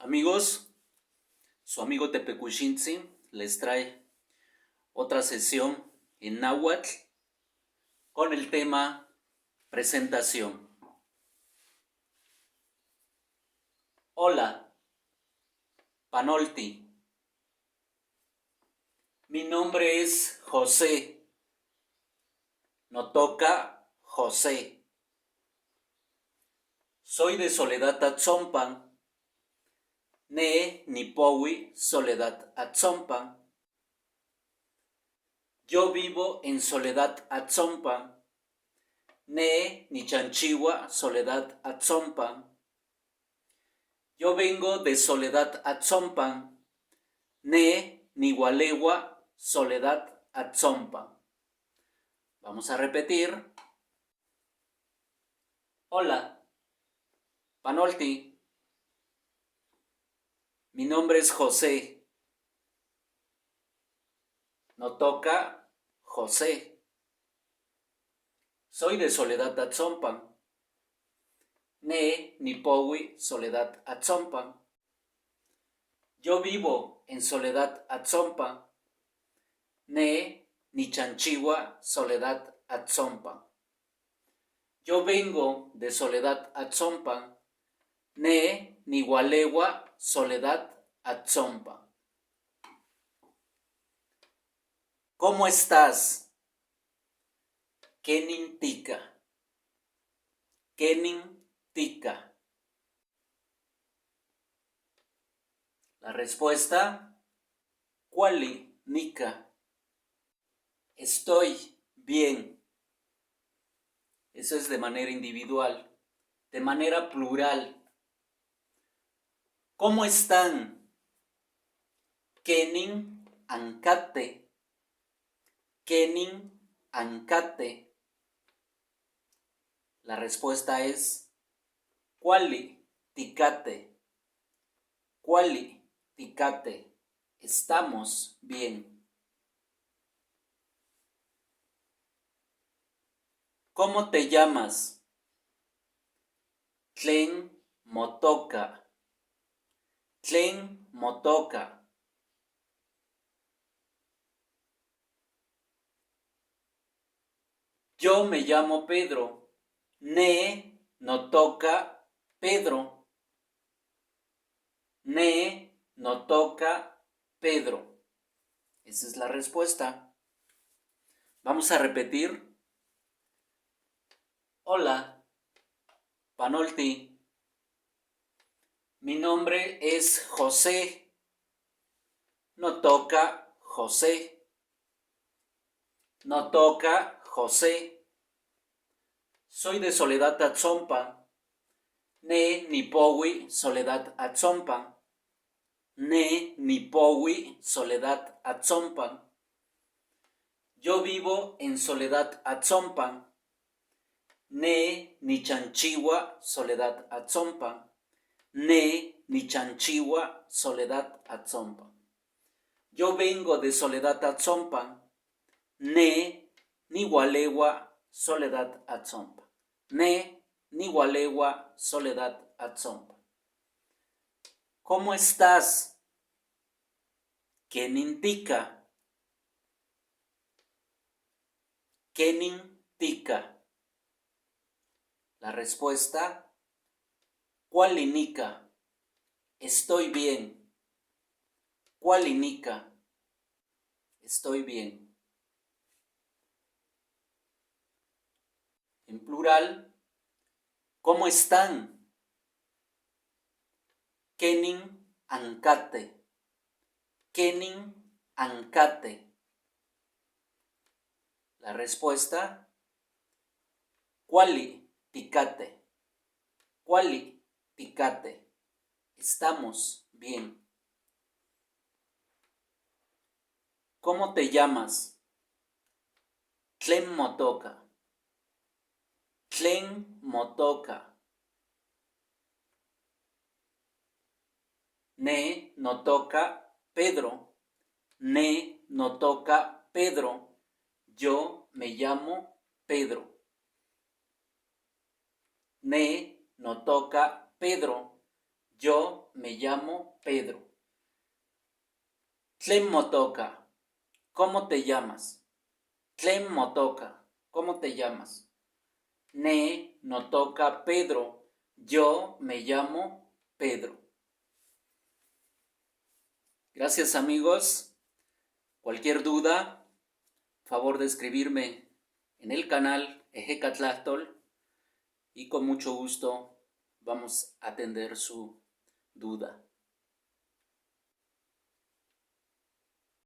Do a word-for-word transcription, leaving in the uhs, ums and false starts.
Amigos, su amigo Tepe Kuxintsin les trae otra sesión en náhuatl con el tema presentación. Hola, panolti. Mi nombre es José. Notoka José. Soy de Soledad Atzompan. Nej nipowi Soledad Atzompan. Yo vivo en Soledad Atzompan. Nej nichanchiwa Soledad Atzompan. Yo vengo de Soledad Atzompan. Nej niualewa Soledad Atzompan. Vamos a repetir. Hola, panolti. Mi nombre es José. Notoka José. Soy de Soledad Atzompan. Nej nipowi Soledad Atzompan. Yo vivo en Soledad Atzompan. Nej nichanchiwa Soledad Atzompan. Yo vengo de Soledad Atzompan. Nej niualewa Soledad Atzompan. ¿Cómo estás? Kenin tika. Kenin tika. La respuesta, kuali nika. Estoy bien. Eso es de manera individual. De manera plural. ¿Cómo están? Kenin ankate. Kenin ankate. La respuesta es, kuali tikate. Kuali tikate. Estamos bien. ¿Cómo te llamas? Tlen motoka. Tlen motoka. Yo me llamo Pedro. Nej notoka Pedro. Nej notoka Pedro. Esa es la respuesta. Vamos a repetir. Hola, panolti. Mi nombre es José. Notoka José. Notoka José. Soy de Soledad Atzompan. Nej nipowi Soledad Atzompan. Nej nipowi Soledad Atzompan. Yo vivo en Soledad Atzompan. Nej nichanchiwa Soledad Atzompan. Nej nichanchiwa Soledad Atzompan. Yo vengo de Soledad Atzompan. Nej niualewa Soledad Atzompan. Nej niualewa Soledad Atzompan. ¿Cómo estás? Kenin tika. Kenin tika. La respuesta, kuali nika. Estoy bien. Kuali nika. Estoy bien. En plural, ¿cómo están? Kenin ankate. Kenin ankate. La respuesta, kuali tikate. Kuali tikate. Estamos bien. ¿Cómo te llamas? Tlen motoka. Tlen motoka. Nej notoka Pedro. Nej notoka Pedro. Yo me llamo Pedro. Nej notoka Pedro. Yo me llamo Pedro. Tlen motoka? ¿Cómo te llamas? Tlen motoka? ¿Cómo te llamas? Nej notoka Pedro. Yo me llamo Pedro. Gracias, amigos. Cualquier duda, favor de escribirme en el canal Ejeka Tlahtol y con mucho gusto vamos a atender su duda.